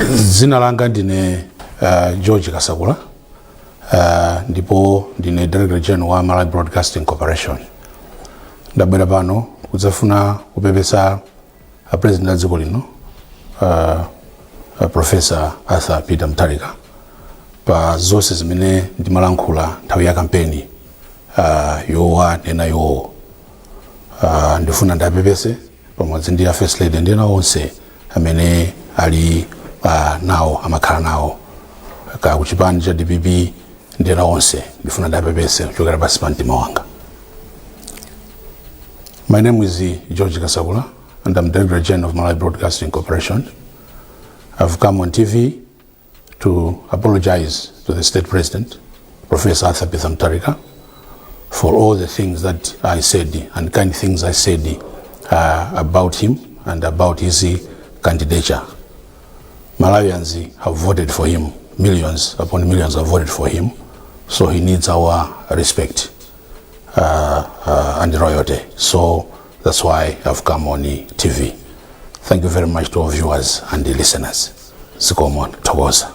Dzina langa ndine George Kasakula, ndipo ndine Director General wa Malawi Broadcasting Corporation. Ndabwera pano kudzafuna kupepesa a President a dziko lino, Professor Arthur Peter Mutharika, pa zonse zimene ndimalankhula nthawi ya kampeni yowanena iwowo. Ndifuna ndapepese pamodzi ndi a First Lady ndi ena onse amene ali nawo, amakhala nawo ka kuchipani cha DPP ndi ena onse. Ndifuna ndapepese kuchokera pansi pa mtima wanga. My name is George Kasakula and I'm Director General of Malawi Broadcasting Corporation. I've come on TV to apologize to the State President, Professor Arthur Peter Mutharika, for all the things that I said and kind things I said about him and about his candidature. Malawians have voted for him, millions upon millions have voted for him, so he needs our respect and loyalty. So that's why I've come on the TV. Thank you very much to our viewers and the listeners. Zikomo, thokoza.